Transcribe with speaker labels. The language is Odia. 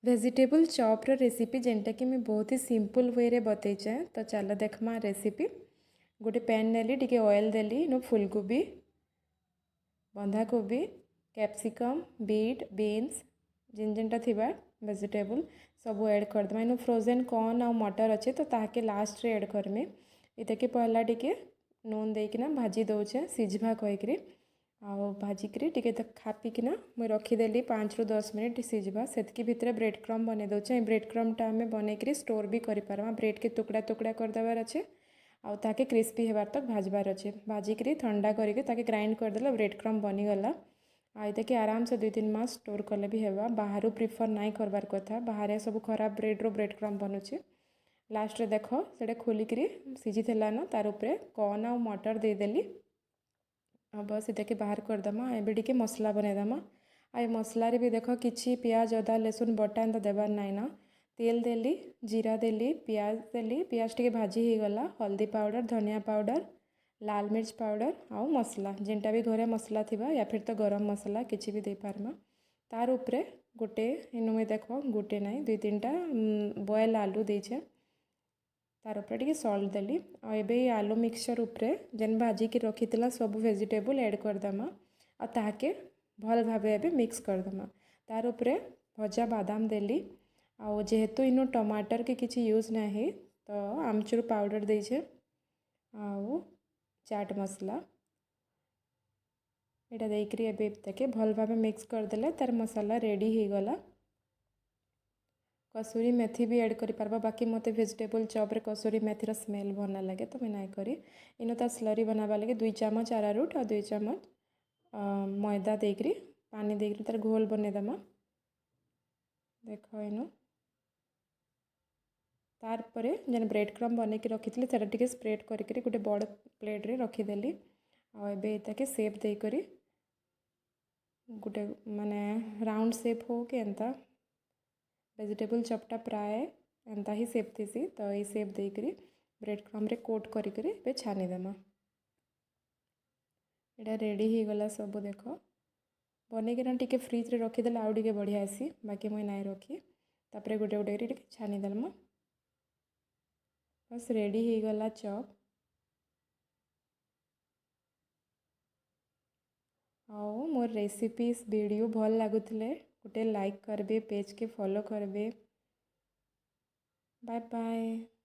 Speaker 1: ଭେଜିଟେବୁଲ୍ ଚପ୍ର ରେସିପି, ଯେନ୍ଟାକି ମୁଇଁ ବହୁତ ହି ସିମ୍ପଲ୍ ୱେରେ ବତେଇଛେଁ। ତ ଚାଲ ଦେଖ୍ମା ରେସିପି। ଗୋଟେ ପ୍ୟାନ୍ ନେଲି, ଟିକେ ଅଏଲ୍ ଦେଲି। ଇନୁ ଫୁଲକୋବି, ବନ୍ଧାକୋବି, କ୍ୟାପ୍ସିକମ୍, ବିଟ୍, ବିନ୍ସ, ଯେନ୍ ଯେନ୍ଟା ଥିବା ଭେଜିଟେବୁଲ୍ ସବୁ ଆଡ଼୍ କରିଦେମା। ଇନୁ ଫ୍ରୋଜେନ୍ କର୍ନ ଆଉ ମଟର୍ ଅଛେ, ତ ତାହାକେ ଲାଷ୍ଟରେ ଆଡ଼୍ କର୍ମି। ଏତାକେ ପହଲା ଟିକେ ନୁନ୍ ଦେଇକିନା ଭାଜି ଦଉଛେଁ ସିଝବା କହିକିରି। ଆଉ ଭାଜିକିରି ଟିକେ ଖାପିକିନା ମୁଇଁ ରଖିଦେଲି, 5ରୁ 10 ମିନିଟ୍ ସିଝବା। ସେତ୍କି ଭିତରେ ବ୍ରେଡ଼୍ କ୍ରମ୍ ବନେଇ ଦଉଛେଁ। ଏଇ ବ୍ରେଡ଼୍ କ୍ରମ୍ଟା ଆମେ ବନେଇକିରି ଷ୍ଟୋର୍ ବି କରିପାରମା। ବ୍ରେଡ଼୍କେ ଟୁକୁଡ଼ା ଟୁକୁଡ଼ା କରିଦେବାର ଅଛେ ଆଉ ତାକେ କ୍ରିସ୍ପି ହେବାର୍ ତକ୍ ଭାଜବାର ଅଛେ। ଭାଜିକିରି ଥଣ୍ଡା କରିକି ତାକେ ଗ୍ରାଇଣ୍ଡ କରିଦେଲେ ବ୍ରେଡ଼୍ କ୍ରମ୍ ବନିଗଲା। ଆଉ ଏତାକେ ଆରାମସେ 2-3 ମାସ ଷ୍ଟୋର୍ କଲେ ବି ହେବା। ବାହାରୁ ପ୍ରିଫର୍ ନାଇଁ କରବାର୍ କଥା, ବାହାରେ ସବୁ ଖରାପ ବ୍ରେଡ଼୍ରୁ ବ୍ରେଡ଼୍ କ୍ରମ୍ ବନୁଛେ। ଲାଷ୍ଟରେ ଦେଖ, ସେଇଟା ଖୋଲିକିରି ସିଝିଥିଲା ନ, ତାର ଉପରେ କର୍ନ ଆଉ ମଟର ଦେଇଦେଲି ଆଉ ବସ୍, ଏଟାକେ ବାହାର କରିଦେମା। ଏବେ ଟିକେ ମସଲା ବନେଇଦେମା। ଆଉ ଏ ମସଲାରେ ବି ଦେଖ, କିଛି ପିଆଜ, ଅଦା, ଲେସୁନ ବଟା ଏନ୍ତା ଦେବାର୍ ନାଇଁ ନ। ତେଲ ଦେଲି, ଜିରା ଦେଲି, ପିଆଜ ଦେଲି। ପିଆଜ ଟିକେ ଭାଜି ହେଇଗଲା, ହଳଦୀ ପାଉଡ଼ର, ଧନିଆ ପାଉଡ଼ର, ଲାଲ ମିର୍ଚ ପାଉଡ଼ର ଆଉ ମସଲା, ଯେନ୍ଟା ବି ଘରେ ମସଲା ଥିବା, ୟା ଫିର୍ ତ ଗରମ ମସଲା କିଛି ବି ଦେଇପାରମା। ତାର ଉପରେ ଗୋଟେ ଇନୁ ମୁଇଁ ଦେଖ, ଗୋଟେ ନାଇଁ, ଦୁଇ ତିନିଟା ବଏଲ୍ ଆଲୁ ଦେଇଛେ। ତାର ଉପରେ ଟିକେ ସଲ୍ଟ ଦେଲି। ଆଉ ଏବେ ଏଇ ଆଲୁ ମିକ୍ସଚର୍ ଉପରେ ଯେନ୍ ଭାଜିକି ରଖିଥିଲା ସବୁ ଭେଜିଟେବୁଲ୍ ଆଡ଼୍ କରିଦେମା ଆଉ ତାହାକେ ଭଲ୍ ଭାବେ ଏବେ ମିକ୍ସ କରିଦେମା। ତାର ଉପରେ ଭଜା ବାଦାମ ଦେଲି। ଆଉ ଯେହେତୁ ଇନୁ ଟମାଟର କି କିଛି ୟୁଜ୍ ନାହିଁ, ତ ଆମଚୁର ପାଉଡ଼ର ଦେଇଛେ ଆଉ ଚାଟ୍ ମସଲା। ଏଇଟା ଦେଇକରି ଏବେ ତାକେ ଭଲ୍ ଭାବେ ମିକ୍ସ କରିଦେଲେ ତାର ମସଲା ରେଡ଼ି ହେଇଗଲା। କସୁରୀ ମେଥି ବି ଆଡ଼୍ କରିପାରବା, ବାକି ମୋତେ ଭେଜିଟେବୁଲ୍ ଚପ୍ରେ କସୁରୀ ମେଥିର ସ୍ମେଲ୍ ଭଲ ନାଇଁ ଲାଗେ, ତ ମୁଇଁ ନାଇଁ କରି। ଇନୁ ତାର ସ୍ଲରି ବନାବା ଲାଗି 2 ଚାମଚ ଆରାରୁଟ୍ ଆଉ 2 ଚାମଚ ମଇଦା ଦେଇକରି, ପାନି ଦେଇକରି ତାର ଘୋଲ ବନେଇଦେମା। ଦେଖ, ଇନୁ ତାର୍ ପରେ ଯେନ୍ ବ୍ରେଡ଼୍ କ୍ରମ୍ ବନେଇକି ରଖିଥିଲି, ସେଟା ଟିକେ ସ୍ପ୍ରେଡ଼୍ କରିକିରି ଗୋଟେ ବଡ଼ ପ୍ଲେଟ୍ରେ ରଖିଦେଲି। ଆଉ ଏବେ ତାକେ ସେପ୍ ଦେଇକରି ଗୋଟେ ମାନେ ରାଉଣ୍ଡ ସେପ୍ ହଉ କି ଏନ୍ତା, ଭେଜିଟେବୁଲ୍ ଚପ୍ଟା ପ୍ରାୟ ଏନ୍ତା ହିଁ ସେପ୍ ଥିସି, ତ ଏଇ ସେପ୍ ଦେଇକରି ବ୍ରେଡ଼୍ କ୍ରମ୍ରେ କୋଟ୍ କରିକରି ଏବେ ଛାନିଦେମା। ଏଇଟା ରେଡ଼ି ହେଇଗଲା ସବୁ। ଦେଖ, ବନେଇକିନା ଟିକେ ଫ୍ରିଜ୍ରେ ରଖିଦେଲେ ଆଉ ଟିକେ ବଢ଼ିଆ ଆସି, ବାକି ମୁଇଁ ନାଇଁ ରଖି। ତାପରେ ଗୋଟେ ଗୋଟେ କରି ଟିକେ ଛାନିଦେମା। ବସ୍, ରେଡ଼ି ହେଇଗଲା ଚପ୍। ଆଉ ମୋର୍ ରେସିପିସ୍ ଭିଡ଼ିଓ ଭଲ୍ ଲାଗୁଥିଲେ ଗୋଟେ ଲାଇକ୍ କରିବେ, ପେଜ୍କେ ଫଲୋ କରିବେ। Bye bye.